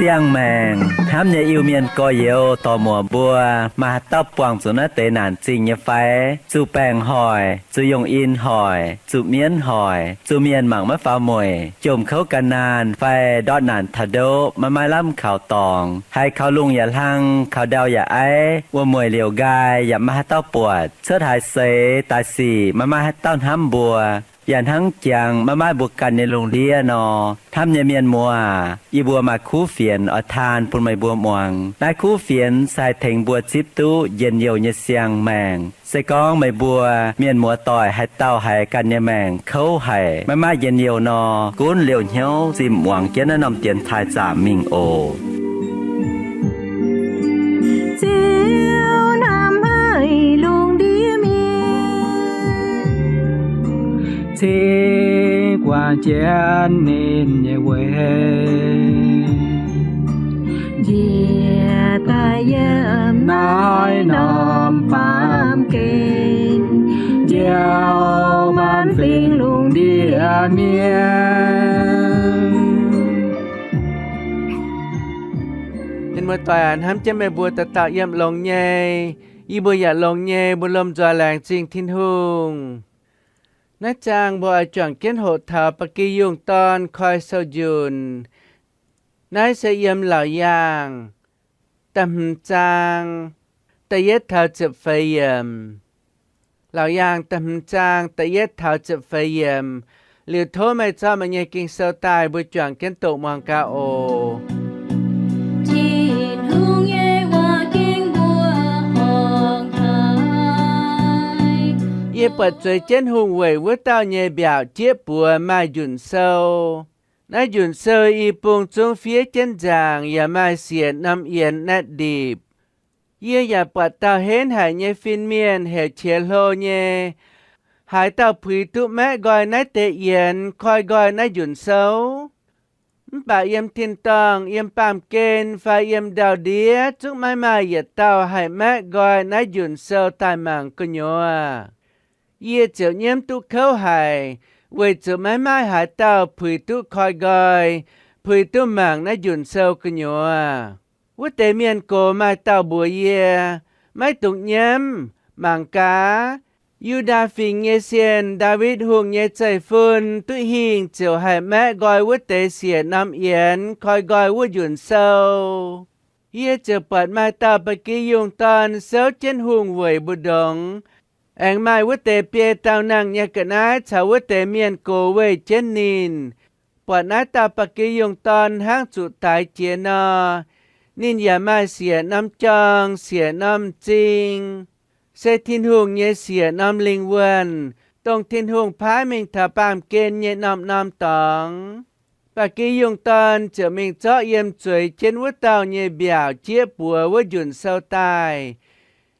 Siang-maengc hnamv nyei Iu-Mienh gorx-youz dorc-muoc mbuo, maaih haaix dauh buangh zuqc naaiv deix naanc zingh nyei fai? Zuqc baengc hoic, zuqc yongh in hoic, zuqc mienv hoic, zuqc mienh mangc maiv faaux mueic, jomc kouv gan naanh fai ndortv naanc taux ndoqv maiv maaih lamh kaux dorngx, haiz kaux lungh yaac hlang, kaux ndau yaac aiv, wuom-mueic liouc nqaai yaac maiv maaih haaix dauh buatc, cuotv haaix seix daaih sic maiv maaih haaix dauh hnamv mbuo, yaac hnangv jangx maiv maaih mbuo ganh nyei lungh ndiev nor, hnamv nyei mienh muoz, yie mbuo maaih kuv fienx oix taan bun meih mbuo muangx. Naaiv kuv fienx se haih tengx mbuo zipv duqv njien-youh nyei siang-maengc. Se gorngv meih mbuo mienh muoz-doic haaix dauh haiz ganh nyei maengc kouv haic, maiv maaih njien-youh nor, gunv liouh hnyouv zimh muangx jienv naaiv norm dienx taaih zaamc mingh oc. Ziouv hnamv haic lungh ndiev mienh, cingx guangc jienv ninh nyei weic, njiec daaih yiem naaiv norm baamh gen, njoux maanc fingx lungh ndiev mienh. Mienh muoz-doic aac, hnamv jienv meih mbuo dauh dauh yiem longx nyei. Yie mbuo yaac longx nyei, mbuo lomh nzoih laengz zingh Tin-Hungh. Naaiv zaang mbuo oix juangc jienv hoqc taux ba'gi yungh dorn koi sou-njunc. Naaiv se yiem Laauc Yaangh da'hmz zaang da'yietv taux ziepc feix yiemc. Laauc Yaangh da'hmz zaang da'yietv taux ziepc feix yiemc. Liuz tov meih zorqv meih nyei Ging-Sou daaih, mbuo juangc jienv doqc muangx gaax oc. Tin-Hungh nyei waac gengh mbuo horngc haic. Yie buatc zueiz jienv hungh weic wuov dauh nyei mbiaauc jieqv buoz maaih njunc sou. Naaiv njunc sou i bung zungv fiev jienv nzaangc yaac maaih siec norm yienx naetv ndipc. Yie yaac buatc dauh henv haic nyei fin-mienh heuc qiex hlo nyei. Haaix dauh puix duqv maeqv nqoi naaiv deix yienx, koi nqoi naaiv njunc sou? Mv baac yiem tin-dorngh, yiem baamh gen fai yiem ndau-ndiev zungv maiv maaih yietc dauh haih maeqv nqoi naaiv njunc sou daaih mangc gu'nyuoz. Yie ziouc nyiemv duqv kouv haic, weic zuqc maiv maaih haaix dauh puix duqv koi nqoi, puix duqv mangc naaiv njunc sou gu'nyuoz. Wuov deix mienh gox maaih dauh mbuox yie, maiv dungx nyiemv, mangc gaax, Yu^ndaa Fingx nyei sienh, Ndaawitv Hungh nyei zeiv-fun, duqv hingh ziouc haih maeqv nqoi wuov deix siec norm yienx, koi nqoi wuov njunc sou. Yie ziouc buatc maaih dauh ba'gi yungh dorn souv jienv hungh weic mbu'ndongx, aengx maaih wuov deix biei daauh nangh nyei ga'naaiv caux wuov deix mienh gox weih jienv ninh. Buatc naaiv dauh ba'gi yungh dorn hnangv zuqc daix jiex nor, ninh yaac maaih siec norm jorng, siec norm m'zing, se Tin-Hungh nyei siec norm lingh wuonh, dongh Tin-Hungh paaiv mingh taux baamh gen nyei norm-norm dorngx. Ba'gi yungh dorn ziouc mingh zorqv yiem zueiz jienv wuov dauh nyei mbiaauc jieqv buoz wuov njunc sou daaih.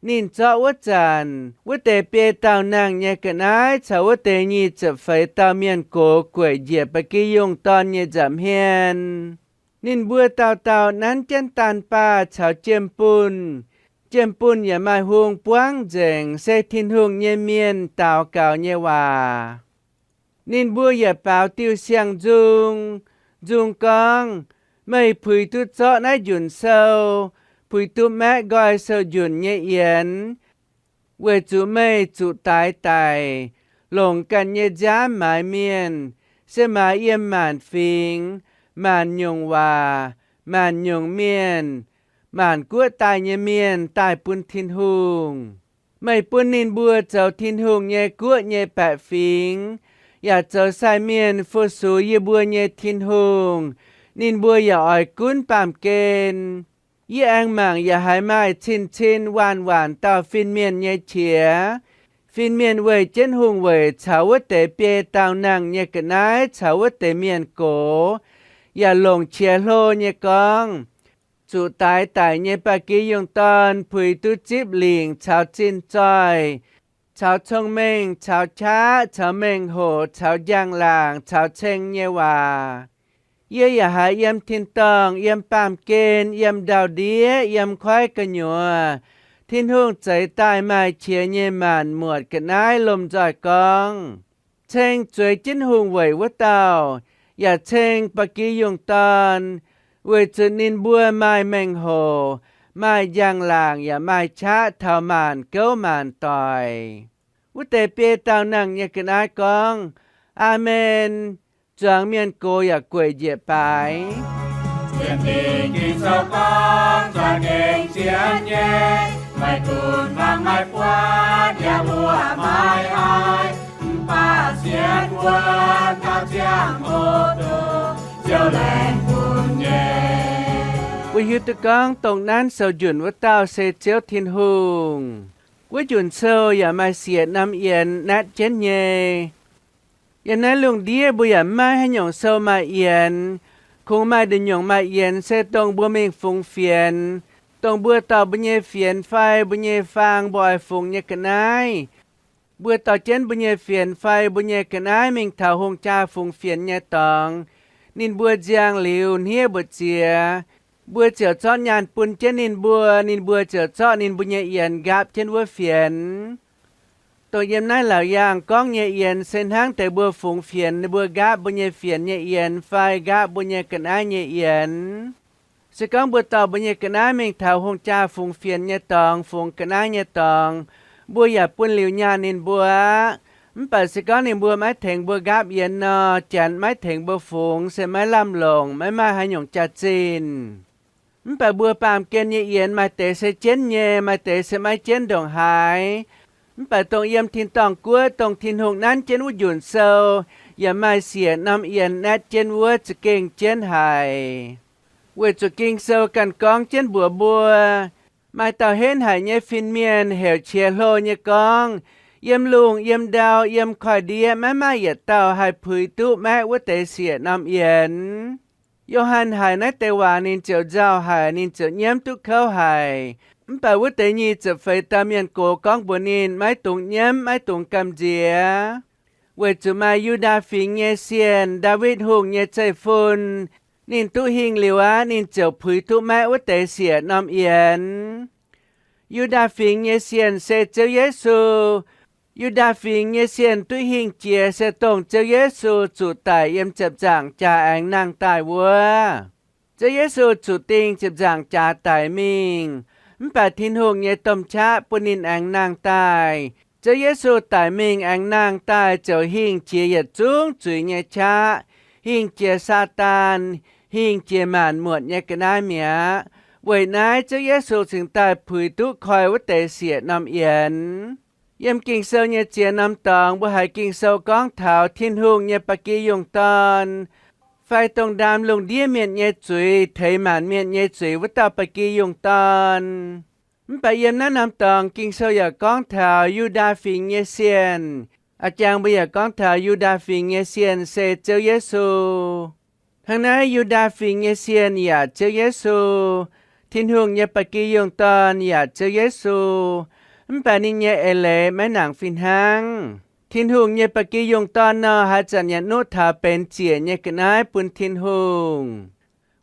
Ninh zorqv wuov zanc, wuov deix biei daauh nangh nyei ga'naaiv caux wuov deix nyic ziepc feix dauh mienh gox gueic njiec ba'gi yungh dorn nyei nza'hmien. Ninh mbuo dauh dauh nanv jienv daanh baah caux jiem-bunh. Jiem-bunh yaac maaih hung buangv nzengc, se Tin-Hungh nyei mienh daux gaux nyei waac. Ninh mbuo yaac baaux diuh siang-nzung. Nzung gorngv, Meih puix duqv zorqv naaiv njunc sou, puix duqv maeqv nqoi sou-njunc nyei yienx, weic zuqc meih zuqc daix daic, longc ganh nyei nziaamv maaiz mienh, se maaiz yiem maanc fingx, maanc nyungc waac, maanc nyungc mienh, maanc guoqv daaih nyei mienh daaih bun Tin-Hungh. Meih bun ninh mbuo zoux Tin-Hungh nyei guoqv nyei baeqc fingx, yaac zoux sai mienh fu-sux yie mbuo nyei Tin-Hungh. Ninh mbuo yaac oix gunv baamh gen. Yie aengx mangc yaac haiz maaih cin-cin waanc-waanc dauh fin-mienh nyei qiex. Fin-mienh weih jienv hungh weic caux wuov deix biei daauh nangh nyei ga'naaiv caux wuov deix mienh gox, yaac longc qiex hlo nyei gorngv, Zuqc daix daic nyei ba'gi yungh dorn puix duqv zipv lingc caux zinh zoih, caux cong-mengh, caux qaqv, caux mengh hoc, caux njang-laangc, caux ceng nyei waac. Yie yaac haiz yiem tin-dorngh, yiem baamh gen, yiem ndau-ndiev, yiem koiv gu'nyuoz, Tin-Hungh zeix daaih maaih qiex nyei maanc muotc ga'naaiv lomh nzoih gorngv, ceng zueiz jienv hungh weic wuov dauh, yaac ceng ba'gi yungh dorn, weic zuqc ninh mbuo maaih mengh hoc, maaih njang-laangc, yaac maaih qaqv taux maanc gouv maanc doic. Wuov deix biei daauh nangh nyei ga'naaiv gorngv, Aamen. Zuangx mienh gox yaac gueic njiec baaix. Sienx Ging-Sou gorngv, zuangx gengh sienx nyei, maiv gunv mangc maiv buatc, yaac mbuo maiv haih, mv baac sienx wuov dauh ziangh hoc duqv Ziouv laengz bun nyei. Mbuo hiuv duqv gorngv dongh nanv sou njunc wuov dauh se Ziouv Tin-Hungh. Wuov njunc sou yaac maaih siec norm yienx naetv jienv nyei. Yiem naaiv lungh ndiev mbuo yaac maiv maaih haaix nyungc sou maaih yienx. Kungx maaih nduqc nyungc maaih yienx se dongh mbuo mingh fungx fienx, dongh mbuo dorh mbuo nyei fienx fai mbuo nyei faang mbuo oix fungx nyei ga'naaiv. Mbuo dorh jienv mbuo nyei fienx fai mbuo nyei ga'naaiv mingh taux hungh jaa fungx fienx nyei dorngx. Ninh mbuo nziang liuz hniev mbu'ziex, mbuo ziouc zorqv nyaanh bun jienv ninh mbuo, ninh mbuo ziouc zorqv ninh mbuo nyei yienx nqaapv jienv wuov fienx. Dongh yiem naaiv laauc yaangh gorngv nyei yienx se hnangv deix mbuo fungx fienx, ninh mbuo nqaapv mbuo nyei fienx nyei yienx fai nqaapv mbuo nyei ga'naaiv nyei yienx. Se gorngv mbuo dorh mbuo nyei ga'naaiv mingh taux hungh jaa fungx fienx nyei dorngx, fungx ga'naaiv nyei dorngx, mbuo yaac bun liuz nyaanh ninh mbuo aqv. Mv baac se gorngv ninh mbuo maiv tengx mbuo nqaapv yienx nor, Janx maiv tengx mbuo fungx se maiv lamh longc, maiv maaih haaix nyungc jaax-zinh. Mv baac mbuo baamh gen nyei yienx maaih deix se jienv nyei, maaih deix se maiv jienv ndongc haaix. Mv baac dongh yiem tin-dorngh guoqv, dongh Tin-Hungh nanv jienv wuov njunc sou, yaac maaih siec norm yienx naetv jienv wuov za'gengh jienv haic. Weic zuqc Ging-Sou ganh gorngv jienv mbuox mbuo, maaih dauh henv haic nyei fin-mienh heuc qiex hlo nyei gorngv, Yiem lungh yiem ndau yiem koiv-ndiev maiv maaih yietc dauh haih puix duqv maeqv wuov deix siec norm yienx. Yo^han haiz naaiv deix waac ninh ziouc nzauh haic, ninh ziouc nyiemv duqv kouv haic. Mv baac wuov deix nyic ziepc feix dauh mienh gox gorngv mbuox ninh maiv dungx nyiemv, maiv dungx gamh nziex, weic zuqc maaih Yu^ndaa Fingx nyei Sienh, Ndaawitv Hungh nyei zeiv-fun, ninh duqv hingh liuz aqv, ninh ziouc puix duqv maeqv wuov deix siec norm yienx. Yu^ndaa Fingx nyei Sienh se Ziouv Yesu. Yu^ndaa Fingx nyei Sienh duqv hingh jiex se dongh Ziouv Yesu zuqc daic yiem ziepc nzaangc jaax aengx nangh daaih wuov. Ziouv Yesu zuqc dingh ziepc nzaangc jaax daic mingh, mv baac Tin-Hungh nyei domh qaqv bun ninh aengx nangh daaih. Ziouv Yesu daic mingh aengx nangh daaih ziouc hingh jiex yietc zungv zuiz nyei qaqv, hingh jiex Saadaan, hingh jiex maanc muotc nyei ga'naaiv mi'aqv. Weic naaiv Ziouv Yesu cingx daaih puix duqv koi wuov deix siec norm yienx. Yiem Ging-Sou nyei ziex norm dorngx mbuo haiz Ging-Sou gorngv taux Tin-Hungh nyei ba'gi yungh dorn, fai dongh ndaam lungh ndiev mienh nyei zuiz, teix maanc mienh nyei zuiz wuov dauh ba'gi yungh dorn. Mv baac yiem naaiv norm dorngx Ging-Sou yaac gorngv taux Yu^ndaa Fingx nyei Sienh. A'jangx mbuo yaac gorngv taux Yu^ndaa Fingx nyei Sienh se Ziouv Yesu. Hnangv naaiv Yu^ndaa Fingx nyei Sienh yaac Ziouv Yesu, Tin-Hungh nyei ba'gi yungh dorn yaac Ziouv Yesu, mv baac ninh nyei eix leiz maiv nangc fih hnangv. Tin-Hungh nyei ba'gi yungh dorn nor, haaix zanc yaac nuqv taux benx ziec nyei ga'naaiv bun Tin-Hungh.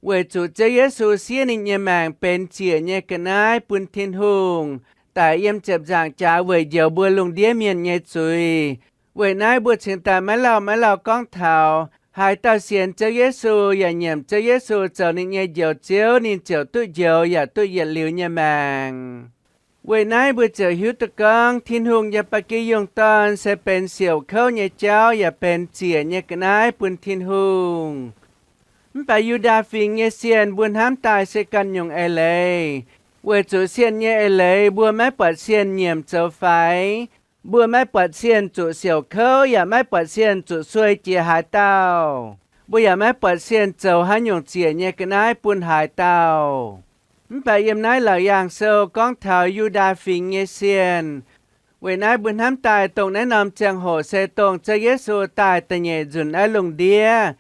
Weic zuqc Ziouv Yesu siev ninh nyei maengc benx ziec nyei ga'naaiv bun Tin-Hungh, daic yiem ziepc nzaangc jaax weic njoux mbuo lungh ndiev mienh nyei zuiz. Weic naaiv mbuo cingx daaih maiv lauh maiv lauh gorngv taux, haaix dauh sienx Ziouv Yesu yaac nyiemc Ziouv Yesu zoux ninh nyei Njoux Ziouv, ninh ziouc duqv njoux yaac duqv yietc liuz nyei maengc. Weic naaiv mbuo ziouc hiuv duqv gorngv Tin-Hungh nyei ba'gi yungh dorn se benx siouc kouv nyei jauv yaac benx ziec nyei ga'naaiv bun Tin-Hungh. Mv baac Yu^ndaa Fingx nyei Sienh mbuo hnamv daaih se ganh nyungc eix leiz, weic zuqc sienh nyei eix leiz mbuo maiv buatc sienh nyiemc zoux faix. Mbuo maiv buatc sienh zuqc siouc kouv yaac maiv buatc sienh zuqc suei jiex haaix dauh. Mbuo yaac maiv buatc sienh zoux haaix nyungc ziec nyei ga'naaiv bun haaix dauh. Mv baac yiem naaiv Laauc Yaangh Sou gorngv taux Yu^ndaa Fingx nyei Sienh. Weic naaiv mbuo hnamv daaih dongh naaiv norm ziangh hoc se dongh Ziouv Yesu daaih da'nyeic nzunc naaiv lungh ndiev.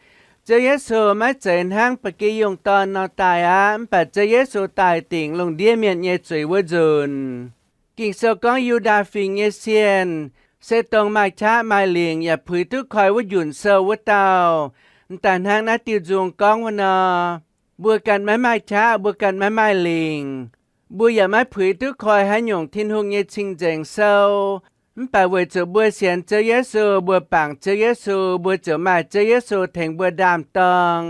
Ziouv Yesu maiv zeiz hnangv ba'gi yungh dorn nor daaih aqv, mv baac Ziouv Yesu daaih dingc lungh ndiev mienh nyei zuiz wuov nzunc. Ging-Sou gorngv Yu^ndaa Fingx nyei Sienh se dongh maaih qaqv maaih lingc yaac puix duqv koi wuov njunc sou wuov dauh. M'daaih hnangv naaiv diuh nzung gorngv wuov nor, mbuo ganh maiv maaih qaqv, mbuo ganh maiv maaih lingc, mbuo yaac maiv puix duqv koi haaix nyungc Tin-Hungh nyei cing-nzengc sou. Mv baac weic zuqc mbuo sienx Ziouv Yesu, mbuo bangc Ziouv Yesu, mbuo ziouc maaih Ziouv Yesu tengx mbuo ndaam-dorng.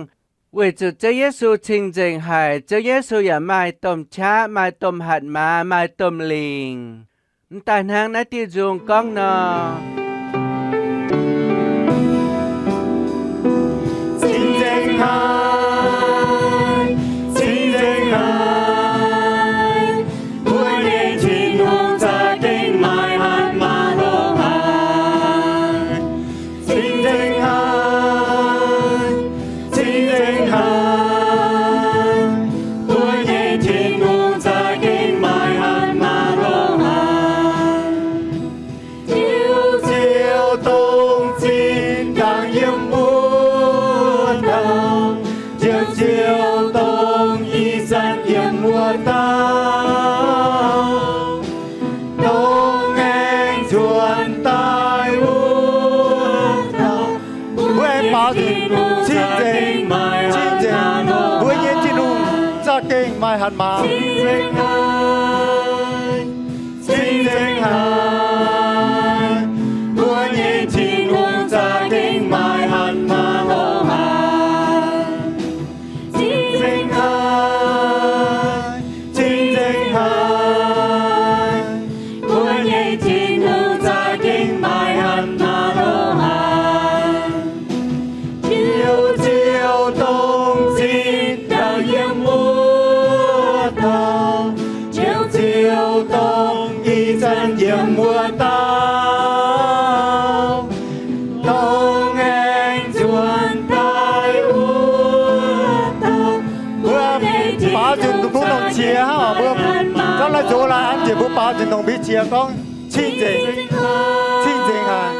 Weic zuqc Ziouv Yesu cing-nzengc haic, Ziouv Yesu yaac maaih domh qaqv, maaih domh hatc maaz, maaih domh lingc. M'daaih hnangv naaiv diuh nzung gorngv nor, cing-nzengc haic, cing-nzengc haic, mbuo nyei Tin-Hungh za'gengh maaih hatc maaz longx haic. Cing-nzengc haic, cing-nzengc haic, mbuo nyei Tin-Hungh za'gengh maaih hatc maaz longx haic. Ziouv, Ziouv dongh zinh ndaangc yiem wuov dauh, Ziouv, Ziouv dongh ih zanc yiem wuov dauh, dongh aengx nzuonx daaih wuov dauh. Mbuo aengx baaux nzunc cing-nzengc, cing-nzengc, mbuo nyei Tin-Hungh za'gengh maaih hatc maaz. Cing-nzengc haic, mbuo nyei Tin-Hungh za'gengh maaih hatc maaz longx haic. Cing-nzengc haic, cing-nzengc haic, mbuo nyei Tin-Hungh za'gengh maaih hatc maaz longx haic. Ziouv, Ziouv dongh zinh ndaangc yiem wuov dauh, Ziouv, Ziouv dongh ih zanc yiem wuov dauh, dongh aengx nzuonx daaih wuov dauh. Mbuo baaux nzunc dongh mbuo nongc qiex hnangv oc. Mbuo zorqv lai-nzox laai an njiec, mbuo baaux nzunc nongc mbuo qiex gorngv, cing-nzengc, cing-nzengc haic,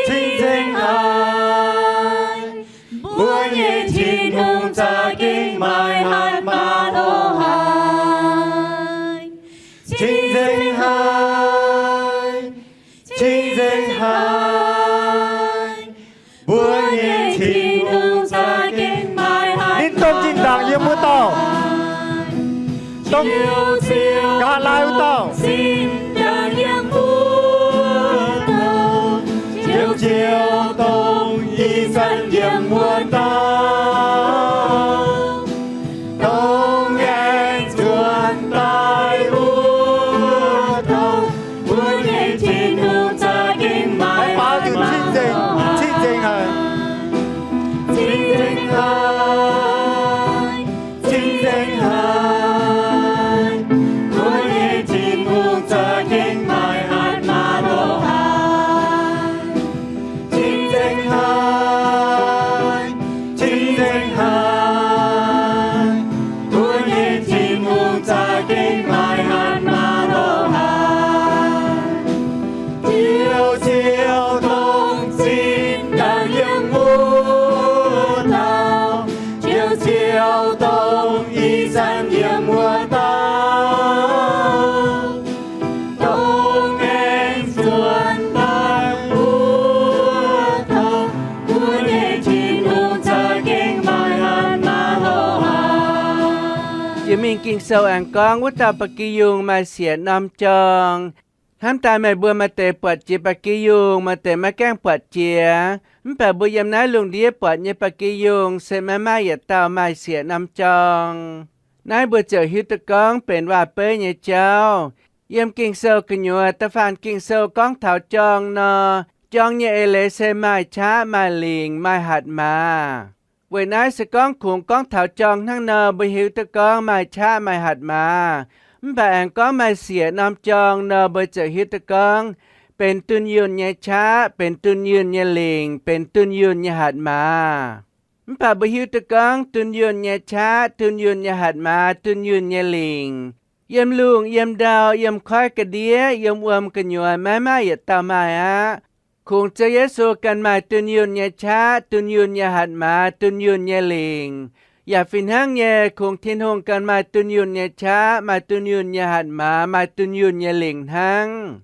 cing-nzengc haic, mbuo nyei Tin-Hungh za'gengh maaih hatc maaz longx haic. Cing-nzengc haic, cing-nzengc haic, mbuo nyei Tin-Hungh za'gengh maaih hatc maaz. Ninh dongh zinh ndaangc yiem wuov dauh, dongh nqa'haav laai wuov dauh. Ziouv, Ziouv dongh ih zanc yiem wuov dauh, dongh aengx nzuonx daaih wuov dauh. Mbuo nyei Tin-Hungh za'gengh maaih hatc maaz. Cing-nzengc, cing-nzengc haic. Cing-nzengc haic, cing-nzengc haic, mbuo nyei Tin-Hungh za'gengh maaih hatc maaz longx haic. Cing-nzengc haic, cing-nzengc haic, mbuo nyei Tin-Hungh za'gengh maaih hatc maaz longx haic. Ziouv, Ziouv dongh zinh ndaangc yiem wuov dauh, Ziouv, Ziouv dongh ih zanc yiem wuov dauh, dongh aengx nzuonx daaih wuov dauh. Mbuo nyei Tin-Hungh za'gengh maaih hatc maaz longx haic. Jiex mingh Ging-Sou aengx gorngv wuov dauh ba'gi yungh maaih siec norm jorng. Hnamv daaih meih mbuo maaih deix buatc jiex ba'gi yungh, maaih deix maiv gaengh buatc jiex. Mv baac mbuo yiem naaiv lungh ndiev buatc nyei ba'gi yungh se maiv maaih yietc dauh maaih siec norm jorng. Naaiv mbuo ziouc hiuv duqv gorngv benx waac-beiv nyei jauv. Yiem Ging-Sou gu'nyuoz da'faanh Ging-Sou gorngv taux jorng nor, jorng nyei eix leiz se maaih qaqv, maaih lingc, maaih hatc maaz. Weic naaiv se gorngv kungx gorngv taux jorng hnangv nor, mbuo hiuv duqv gorngv maaih qaqv maaih hatc maaz. Mv baac aengx gorngv maaih siec norm jorng nor, mbuo ziouc hiuv duqv gorngv benx dunh yunh nyei qaqv, benx dunh yunh nyei lingc, benx dunh yunh nyei hatc maaz. Mv baac mbuo hiuv duqv gorngv dunh yunh nyei qaqv, dunh yunh nyei hatc maaz, dunh yunh nyei lingc, yiem lungh yiem ndau, yiem koiv ga'ndiev, yiem wuom gu'nyuoz maiv maaih yietc dauh maaih aqv. Kungx Ziouv Yesu ganh maaih dunh yunh nyei qaqv, dunh yunh nyei hatc maaz, dunh yunh nyei lingc. Yaac fih hnangv nyei, kungx Tin-Hungh ganh maaih dunh yunh nyei qaqv, maaih dunh yunh nyei hatc maaz, maaih dunh yunh nyei lingc hnangv.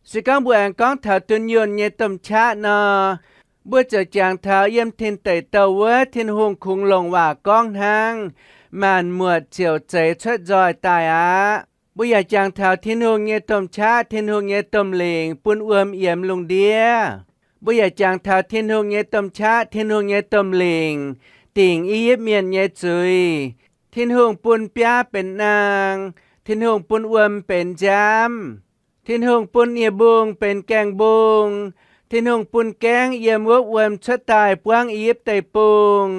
Se gorngv mbuo aengx gorngv taux dunh yunh nyei domh qaqv nor, Mbuo ziouc jangx taux yiem tin deic douh wuov, Tin-Hungh kungx longc waac gorngv hnangv, maanc muotc ziouc zeix cuotv nzoih daaih aqv. Mbuo yaac jangx taux Tin-Hungh nyei domh qaqv, Tin-Hungh nyei domh lingc bun wuom yiemx lungh ndiev. Mbuo yaac jangx taux Tin-Hungh nyei domh qaqv, Tin-Hungh nyei domh lingc dingc I^yipv Mienh nyei zuiz. Tin-Hungh bun biaav benx naang. Tin-Hungh bun wuom benx nziaamv. Tin-Hungh bun nie-mbung benx gaeng-mbung. Tin-Hungh bun gaengv yiem wuov wuom cuotv daaih buangv I^yipv Deic-Bung.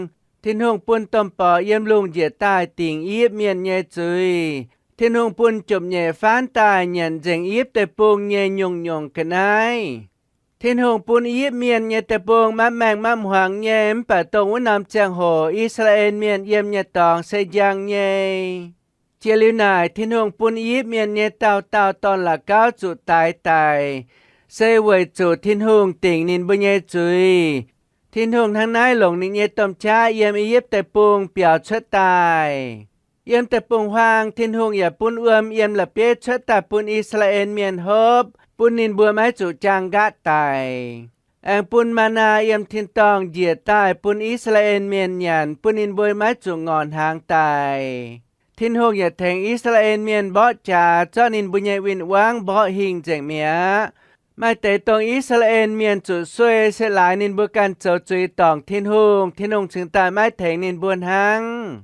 Tin-Hungh bun domh borqc yiem lungh njiec daaih dingc I^yipv Mienh nyei zuiz. Tin-Hungh bun jomc nyeic faanv daaih nyanc nzengc I^yipv Deic-Bung nyei nyungc-nyungc ga'naaiv. Tin-Hungh bun I^yipv Mienh nyei deic-bung maiv maengh maiv hmuangx nyei, mv baac dongh wuov norm ziangh hoc I^saa^laa^en Mienh yiem nyei dorngx se njang nyei. Jiex liuz naaic, Tin-Hungh bun I^yipv Mienh nyei dauh dauh dorn-la'gauv zuqc daix daic, se weic zuqc Tin-Hungh dingc ninh mbuo nyei zuiz. Tin-Hungh hnangv naaiv longc ninh nyei domh qaqv yiem I^yipv Deic-Bung biaux cuotv daaih. Yiem deic-bung-huaang Tin-Hungh yaac bun wuom yiem la'bieiv cuotv daaih bun I^saa^laa^en Mienh hopv, bun ninh mbuo maiv zuqc jaang nqaatv daic. Aengx bun maa^naa yiem tin-dorngh njiec daaih bun I^saa^laa^en Mienh nyanc, bun ninh mbuo maiv zuqc ngorc hnaangx daic. Tin-Hungh yaac tengx I^saa^laa^en Mienh mborqv jaax, zorqv ninh mbuo nyei win-wangv mborqv hingh nzengc mi'aqv. Maaih deix dongh I^saa^laa^en Mienh zuqc sueih se laaix ninh mbuo ganh zoux zuiz dorngc Tin-Hungh, Tin-Hungh cingx daaih maiv tengx ninh mbuo hnangv.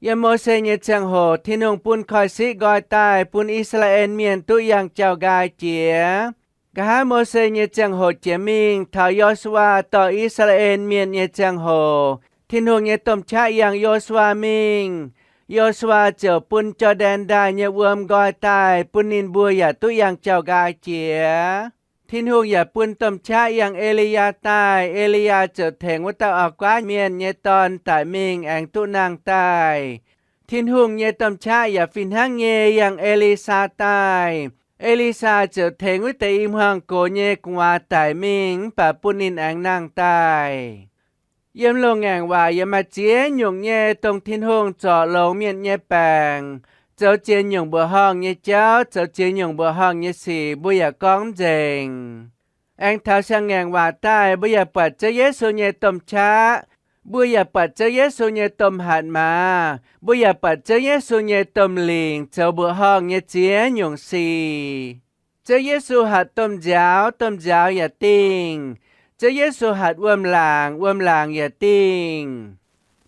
Yiem Mose nyei ziangh hoc Tin-Hungh bun koiv-siqv nqoi daaih bun I^saa^laa^en Mienh duqv yangh jauv-nqaai jiex. Nqa'haav Mose nyei ziangh hoc jiex mingh taux Yo^su^waa dorh I^saa^laa^en Mienh nyei ziangh hoc, Tin-Hungh nyei domh qaqv yangh Yo^su^waa mingh. Yo^su^waa ziouc bun Jor^ndaen Ndaaih nyei wuom nqoi daaih bun ninh mbuo yaac duqv yangh jauv-nqaai jiex. Tin-Hungh yaac bun domh qaqv yangh E^li^yaa daaih. E^li^yaa ziouc tengx wuov dauh auv-guaav mienh nyei dorn daic mingh aengx duqv nangh daaih. Tin-Hungh nyei domh qaqv yaac fih hnangv nyei yangh E^li^saa daaih. E^li^saa ziouc tengx wuov deix i hmuangx gox nyei gu'nguaaz daic mingh mv baac bun ninh aengx nangh daaih. Yiem loz-ngaengc waac yaac maaih ziex nyungc nyei dongh Tin-Hungh zorc longx mienh nyei baengc, zoux ziex nyungc mbuoqc horngh nyei jauv, zoux ziex nyungc mbuoqc horngh nyei sic, mbuo yaac gorngv mv nzengc. Aengx taux siang-ngaengc waac daaih, mbuo yaac buatc Ziouv Yesu nyei domh qaqv, mbuo yaac buatc Ziouv Yesu nyei domh hatc maaz, mbuo yaac buatc Ziouv Yesu nyei domh lingc zoux mbuoqc horngh nyei ziex nyungc sic. Ziouv Yesu hatc domh nziaaux, domh nziaaux yaac dingh. Ziouv Yesu hatc wuom-laangc, wuom-laangc yaac dingh.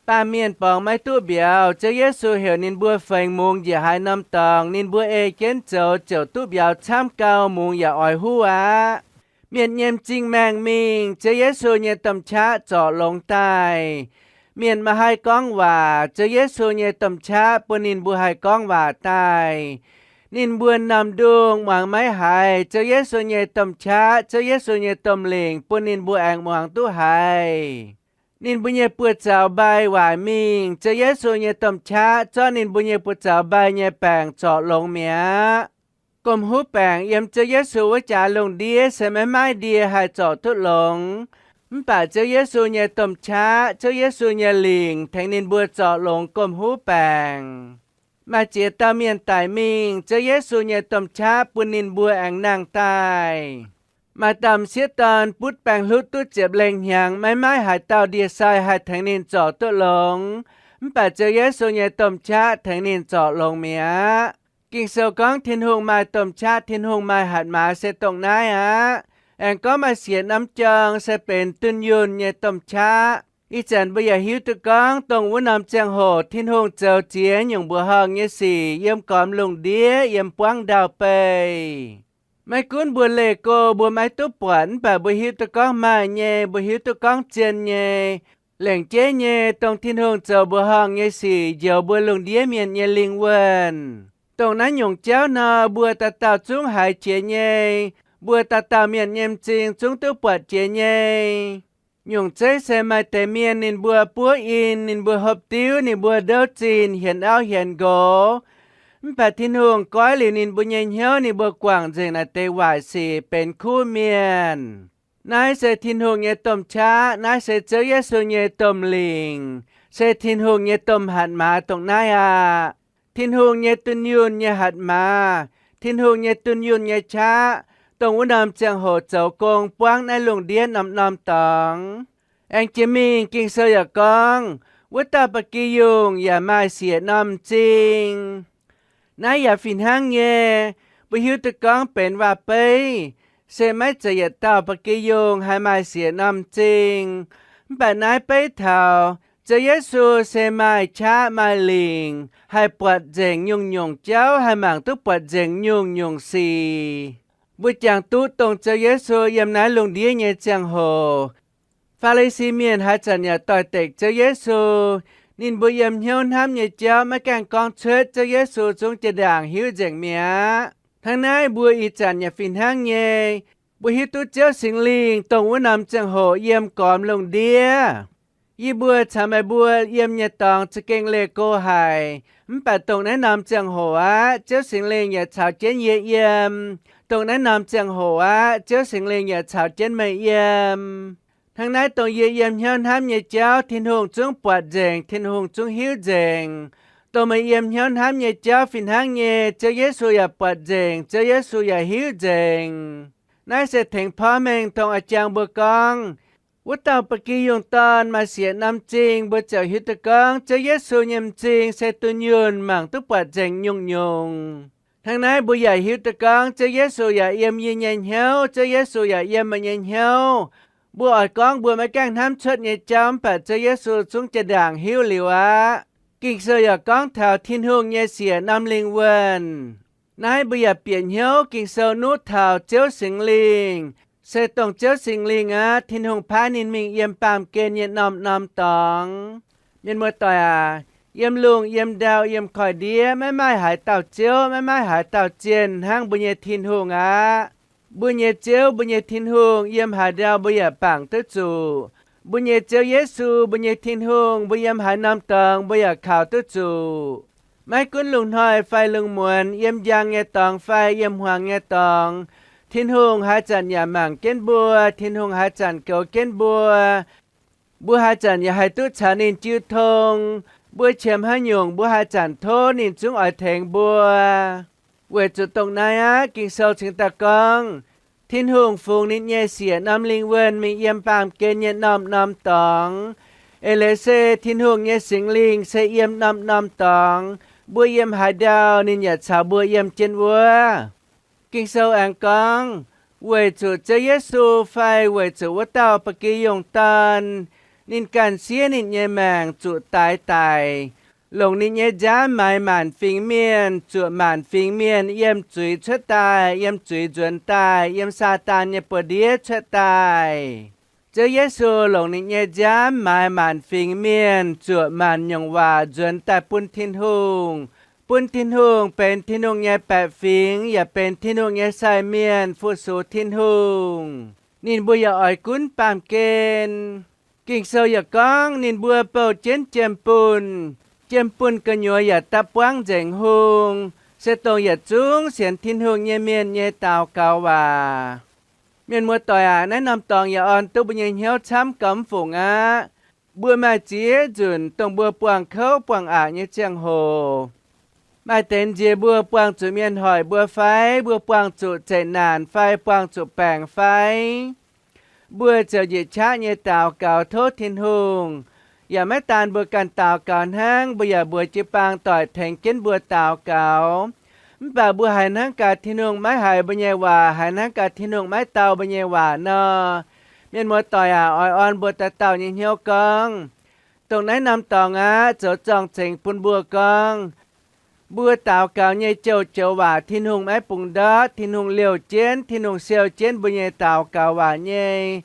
Baamh mienh borngz maiv duqv mbiauz, Ziouv Yesu heuc ninh mbuo fengx mungz njiec haaix norm dorngx, ninh mbuo ei jienv zoux ziouc duqv mbiauz camv gau, mungz yaac oix huv aqv. Mienh nyei m'zing maengh mingh, Ziouv Yesu nyei domh qaqv zorc longx daaih. Mienh maiv haih gorngv waac, Ziouv Yesu nyei domh qaqv bun ninh mbuo haih gorngv waac daaih. Ninh mbuo norm-ndongh muangx maiv haiz Ziouv Yesu nyei domh qaqv, Ziouv Yesu nyei domh lingc bun ninh mbuo aengx muangx duqv haiz. Ninh mbuo nyei buoz-zaux mbai waaic mingh, Ziouv Yesu nyei domh qaqv zorqv ninh mbuo nyei buoz-zaux mbai nyei baengc zorc longx mi'aqv. Gomh huv baengc yiem Ziouv Yesu wuov jaax lungh ndiev se maiv maaih ndie haih zorc duqv longx. Mv baac Ziouv Yesu nyei domh qaqv, Ziouv Yesu nyei lingc tengx ninh mbuo zorc longx gomh huv baengc. Maaih ziex dauh mienh daic mingh, Ziouv Yesu nyei domh qaqv bun ninh mbuo aengx nangh daaih. Maaih dauh m'sieqv dorn butv baengc hlutv duqv ziepc lengh hnyangx, maiv maaih haaix dauh ndie-sai haih tengx ninh zorc duqv longx. Mv baac Ziouv Yesu nyei domh qaqv tengx ninh zorc longx mi'aqv. Ging-Sou gorngv Tin-Hungh maaih domh qaqv, Tin-Hungh maaih hatc maaz se dongh naaiv aqv. Aengx gorngv maaih siec norm jorng se benx dunh yunh nyei domh qaqv. Ih zanc mbuo yaac hiuv duqv gorngv dongh wuov norm ziangh hoc Tin-Hungh zoux ziex nyungc mbuoqc horngh nyei sic yiem gormx lungh ndiev, yiem buangv ndau-beih. Maiv gunv mbuo leih go mbuo maiv duqv buatc, mv baac mbuo hiuv duqv gorngv maaih nyei, mbuo hiuv duqv gorngv zien nyei. Lengc jeiv nyei, dongh Tin-Hungh zoux mbuoqc horngh nyei sic njoux mbuo lungh ndiev mienh nyei lingh wuonh. Dongh naaiv nyungc jauv nor, mbuo dauh dauh zungv haiz jiex nyei. Mbuo dauh dauh mienh nyei m'zing zungv duqv buatc jiex nyei. Nyungc zeiv se maaih deix mienh ninh mbuo buov in, ninh mbuo hopv diuv, ninh mbuo ndouv zinh, hienx auv hienx nqox. Mv baac Tin-Hungh goiv liuz ninh mbuo nyei hnyouv, ninh mbuo guangc nzengc naaic deix waaic sic, benx kuv mienh. Naaiv se Tin-Hungh nyei domh qaqv. Naaiv se Ziouv Yesu nyei domh lingc, se Tin-Hungh nyei domh hatc maaz dongh naaiv aqv. Tin-Hungh nyei dunh yunh nyei hatc maaz, Tin-Hungh nyei dunh yunh nyei qaqv, dongh wuov norm ziangh hoc zoux gong buangv naaiv lungh ndiev norm-norm dorngx. Aengx jiex mingh Ging-Sou yaac gorngv, wuov dauh ba'gi yungh yaac maaih siec norm m'zing. Naaiv yaac fih hnangv nyei. Mbuo hiuv duqv gorngv benx waac-beiv se maiv zeiz yietc dauh ba'gi yungh haih maaih siec norm m'zing. Mv baac naaiv beiv taux Ziouv Yesu se maaih qaqv maaih lingc, haih buatc nzengc nyungc-nyungc jauv, haih mangc duqv buatc nzengc nyungc-nyungc sic. Mbuo jangx duqv dongh Ziouv Yesu yiem naaiv lungh ndiev nyei ziangh hoc, Faa^li^si Mienh haaix zanc yaac doix-dekc Ziouv Yesu. Ninh mbuo yiem hnyouv hnamv nyei jauv maiv gaengh gorngv cuotv, Ziouv Yesu zungv jaa-ndaangc hiuv nzengc mi'aqv. Hnangv naaiv mbuo ih zanc yaac fih hnangv nyei. Mbuo hiuv duqv Ziouv Singx Lingh dongh wuov norm ziangh hoc yiem gormx lungh ndiev. Yie mbuo caux meih mbuo yiem nyei dorngx za'gengh leih go haic, mv baac dongh naaiv norm ziangh hoc aqv, Ziouv Singx Lingh yaac caux jienv yie yiem. Dongh naaiv norm ziangh hoc aqv, Ziouv Singx Lingh yaac caux jienv meih yiem. Hnangv naaiv dongh yie yiem hnyouv hnamv nyei jauv Tin-Hungh zungv buatc nzengc, Tin-Hungh zungv hiuv nzengc. Dongh meih yiem hnyouv hnamv nyei jauv fih hnangv nyei, Ziouv Yesu yaac buatc nzengc, Ziouv Yesu yaac hiuv nzengc. Naaiv se tengx porv mengh dongh a'jang mbuo gorngv, wuov dauh ba'gi yungh dorn maaih siec norm m'zing, mbuo ziouc hiuv duqv gorngv Ziouv Yesu nyei m'zing se dunh yunh, mangc duqv buatc nzengc nyungc-nyungc. Hnangv naaiv mbuo yaac hiuv duqv gorngv Ziouv Yesu yaac yiem yie nyei hnyouv, Ziouv Yesu yaac yiem meih nyei hnyouv. Mbuo oix gorngv mbuo maiv gaengh hnamv cuotv nyei jauv, mv baac Ziouv Yesu zungv jaa-ndaangc hiuv liuz aqv. Ging-Sou yaac gorngv taux Tin-Hungh nyei siec norm lingh wuonh. Naaiv mbuo yaac bieqc hnyouv Ging-Sou nuqv taux Ziouv Singx Lingh, se dongh Ziouv Singx Lingh aqv, Tin-Hungh paaiv ninh mingh yiem baamh gen nyei norm-norm dorngx. Mienh muoz-doic aac, yiem lungh yiem ndau yiem koiv-ndiev maiv maaih haaix dauh Ziouv, maiv maaih haaix dauh zienh hnangv mbuo nyei Tin-Hungh aqv. Mbuo nyei Ziouv, mbuo nyei Tin-Hungh, yiem haaix ndau mbuo yaac bangc duqv zuqc. Mbuo nyei Ziouv Yesu, mbuo nyei Tin-Hungh, mbuo yiem haaix norm dorngx mbuo yaac kaux duqv zuqc. Maiv gunv lungh hnoi fai lungh muonz, yiem njang nyei dorngx fai yiem hmuangx nyei dorngx, Tin-Hungh haaix zanc yaac mangc jienv mbuo, Tin-Hungh haaix zanc goux jienv mbuo. Mbuo haaix zanc yaac haih duqv caux ninh jiu tong. Mbuo qiemx haaix nyungc, mbuo haaix zanc tov ninh zungv oix tengx mbuo. Weic zuqc dongh naaiv aqv, Ging-Sou cingx daaih gorngv, Tin-Hungh fungx ninh nyei siec norm lingh wuonh mingh yiem baamh gen nyei norm-norm dorngx. Eix leiz se Tin-Hungh nyei Singx Lingh se yiem norm-norm dorngx. Mbuo yiem haaix ndau, ninh yaac caux mbuo yiem jienv wuov. Ging-Sou aengx gorngv, weic zuqc Ziouv Yesu fai weic zuqc wuov dauh ba'gi yungh dorn, ninh ganh siev ninh nyei maengc zuqc daix daic, longc ninh nyei nziaamv maaiz maanc fingx mienh, zuoqc maanc fingx mienh yiem zuiz cuotv daaih, yiem zuiz nzuonx daaih, yiem Saadaan nyei buoz-ndiev cuotv daaih. Ziouv Yesu longc ninh nyei nziaamv maaiz maanc fingx mienh, zuoqc maanc nyungc waac nzuonx daaih bun Tin-Hungh, bun Tin-Hungh benx Tin-Hungh nyei baeqc fingx, yaac benx Tin-Hungh nyei sai mienh fu-sux Tin-Hungh. Ninh mbuo yaac oix gunv baamh gen. Ging-Sou yaac gorngv ninh mbuo bouh jienv jiem-bunh. Jiem-bunh gu'nyuoz yaac da'buangv nzengc hung, se dongh yietc zungv sienx Tin-Hungh nyei mienh nyei daux gaux waac. Mienh muoz-doic aac, naaiv norm dorngx yaac orn duqv mbuo nyei hnyouv camv gauh mv fungc aqv. Mbuo maaih ziex nzunc dongh mbuo buangh kouv buangh aqc nyei ziangh hoc. Maaih deix nziex mbuo buangh zuqc mienh hoic mbuo fai, mbuo buangh zuqc zeqc naanc fai, buangh zuqc baengc fai, mbuo ziouc njiec qaqv nyei daux gaux tov Tin-Hungh. Yaac maiv daan mbuo ganh daux gaux hnangv, mbuo yaac mbuox jiu-baang doic tengx jienv mbuo daux gaux. Mv baac mbuo haiz hnangv gaax Tin-Hungh maiv haiz mbuo nyei waac, haiz hnangv gaax Tin-Hungh maiv dau mbuo nyei waac nor, mienh muoz-doic aac, oix orn mbuo dauh dauh nyei hnyouv gorngv. Dongh naaiv norm dorngx aqv, zoux zorng-zengx bun mbuo gorngv, mbuo daux gaux nyei joux-joux waac Tin-Hungh maiv bungx ndortv. Tin-Hungh liouh jienv, Tin-Hungh siou jienv mbuo nyei daux gaux waac nyei.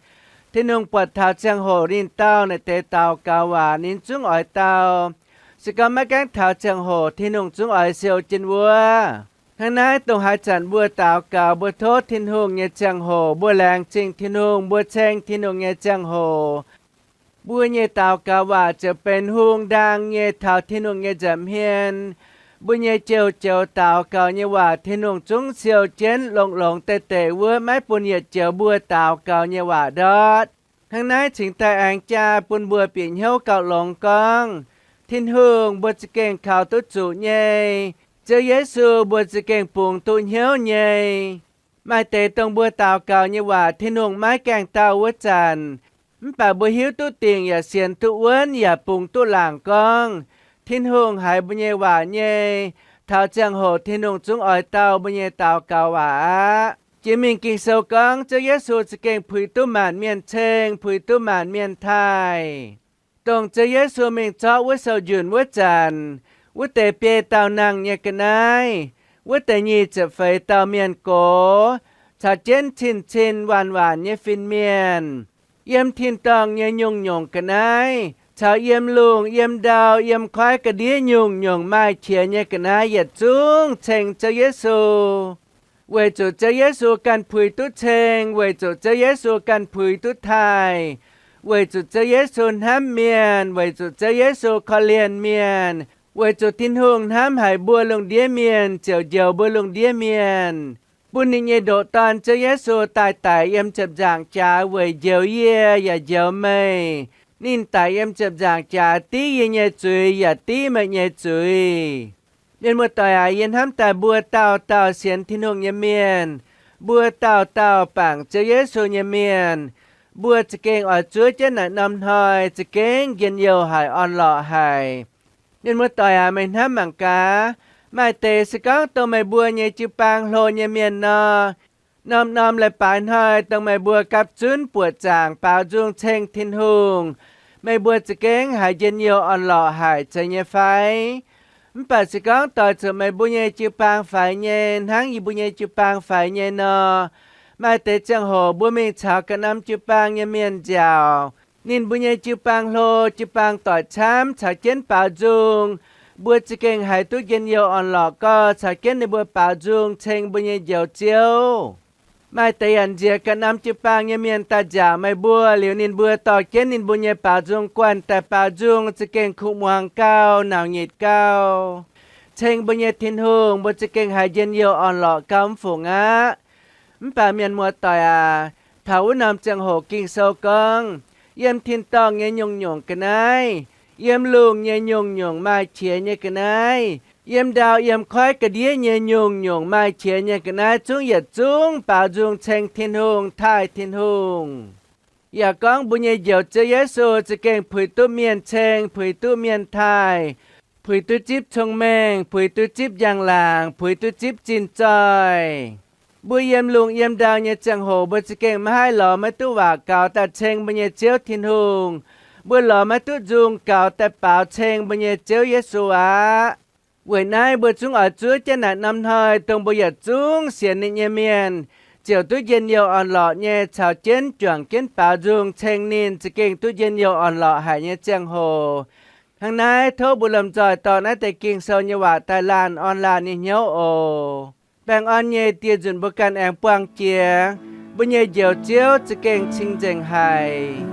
Tin-Hungh buatc taux ziangh hoc ninh dau naaiv deix daux gaux waac, ninh zungv oix dau. Se gorngv maiv gaengh taux ziangh hoc, Tin-Hungh zungv oix siou jienv wuov. Hnangv naaiv, dongh haaix zanc mbuo daux gaux, mbuo tov Tin-Hungh nyei ziangh hoc, mbuo laengz zingh Tin-Hungh, mbuo ceng Tin-Hungh nyei ziangh hoc, mbuo nyei daux gaux waac ziouc benx hung ndaang nyei taux Tin-Hungh nyei nza'hmien. Mbuo nyei joux-joux daux gaux nyei waac Tin-Hungh zungv siou jienv, longx-longx deix deix wuov, maiv bun yietc joux mbuo daux gaux nyei waac ndortv. Hnangv naaiv cingx daaih aengx jaa bun mbuo bieqc hnyouv gauh longx gorngv, Tin-Hungh mbuo za'gengh kaux duqv zuqc nyei. Ziouv Yesu mbuo za'gengh bungx duqv hnyouv nyei. Maaih deix dongh mbuo daux gaux nyei waac Tin-Hungh maiv gaengh dauh wuov zanc, mv baac mbuo hiuv duqv dingc yaac sienx duqv wuonv yaac bungx duqv laangc gorngv Tin-Hungh haiz mbuo nyei waac nyei, taux ziangh hoc Tin-Hungh zungv oix dau mbuo nyei daux gaux waac aqv. Jiex mingh Ging-Sou gorngv Ziouv Yesu za'gengh puix duqv maanc mienh ceng, puix duqv maanc mienh taaih. Dongh Ziouv Yesu mingh zorqv wuov sou njunc wuov zanc, wuov deix biei dauh nangh nyei ga'naaiv, wuov deix nyic ziepc feix dauh mienh gox, caux jienv cin-cin waanc-waanc nyei fin-mienh, yiem tin-dorngh nyei nyungc-nyungc ga'naaiv, caux yiem lungh, yiem ndau, yiem koiv ga'ndiev nyungc-nyungc maaih qiex nyei ga'naaiv yietc zungv ceng Ziouv Yesu. Weic zuqc Ziouv Yesu ganh puix duqv ceng, weic zuqc Ziouv Yesu ganh puix duqv taaih, weic zuqc Ziouv Yesu hnamv mienh, weic zuqc Ziouv Yesu korv-lienh mienh, weic zuqc Tin-Hungh hnamv haic mbuo lungh ndiev mienh ziouc njoux mbuo lungh ndiev mienh, bun ninh nyei ndoqc Dorn Ziouv Yesu daaih daic yiem ziepc nzaangc jaax weic njoux yie yaac njoux meih. Ninh daic yiem ziepc nzaangc jaax div yie nyei zuiz yaac div meih nyei zuiz. Mienh muoz-doic aac, yie hnamv daaih mbuo dauh dauh sienx Tin-Hungh nyei mienh, mbuo dauh dauh bangc Ziouv Yesu nyei mienh, mbuo za'gengh oix zuov jienv naaic norm hnoi za'gengh njien-youh haic, orn-lorqc haic. Mienh muoz-doic aac, meih hnamv mangc gaax, maaih deix se gorngv dongh meih mbuo nyei jiu-baang hlo nyei mienh nor, norm-norm leiz-baaix hnoi dongh meih mbuo gapv zunv buoqc zaangc baaux nzung ceng Tin-Hungh, meih mbuo za'gengh haiz njien-youh orn-lorqc haic zeiz nyei fai? Mv baac se gorngv doix zuqc meih mbuo nyei jiu-baang faix nyei hnangv yie mbuo nyei jiu-baang faix nyei nor, maaih deix ziangh hoc mbuo mingh caux ganh norm jiu-baang nyei mienh nziaauc, ninh mbuo nyei jiu-baang hlo, jiu-baang doic camv caux jienv baaux nzung, mbuo za'gengh haiz duqv njien-youh orn-lorqc gau caux jienv ninh mbuo baaux nzung ceng mbuo nyei Njoux Ziouv. Maaih deix yaac nziex ganh norm jiu-baang nyei mienh daaih nziaauc meih mbuo liuz, ninh mbuo dorh jienv ninh mbuo nyei baaux nzung guanh daaih baaux nzung za'gengh kuh muangx gau, nauc nyitc gau, ceng mbuo nyei Tin-Hungh, mbuo za'gengh haiz njien-youh orn-lorqc gau mv fungc aqv. Mv baac mienh muoz-doic aac, taux wuov norm ziangh hoc Ging-Sou gorngv, yiem tin-dorngh nyei nyungc-nyungc ga'naaiv, yiem lungh nyei nyungc-nyungc maaih qiex nyei ga'naaiv, yiem ndau yiem koiv ga'ndiev nyei nyungc-nyungc maaih qiex nyei ga'naaiv zungv yietc zungv baaux nzung ceng Tin-Hungh, taaih Tin-Hungh. Yaac gorngv mbuo nyei Njoux Ziouv Yesu za'gengh puix duqv mienh ceng, puix duqv mienh taaih, puix duqv zipv cong-mengh, puix duqv zipv njang-laangc, puix duqv zipv zinh zoih. Mbuo yiem lungh yiem ndau nyei ziangh hoc mbuo za'gengh maiv haih lorz maiv duqv waac gaux daaih ceng mbuo nyei Ziouv Tin-Hungh. Mbuo lorz maiv duqv nzung gaux daaih baaux ceng mbuo nyei Ziouv Yesu aqv. Weic naaiv mbuo zungv oix zuov jienv naaic norm hnoi dongh mbuo yietc zungv sienx ninh nyei mienh ziouc duqv njien-youh orn-lorqc nyei caux jienv juangc jienv baaux nzung ceng ninh za'gengh duqv njien-youh orn-lorqc haic nyei ziangh hoc. Hnangv naaiv tov mbuo lomh nzoih dorh naaiv deix Ging-Sou nyei waac daaih laanh orn laanh nyei hnyouv oc. Baengh orn nyei Die nzunc mbuo ganh aengx buangh jiex. Mbuo nyei Njoux Ziouv za'gengh cing-nzengc haic.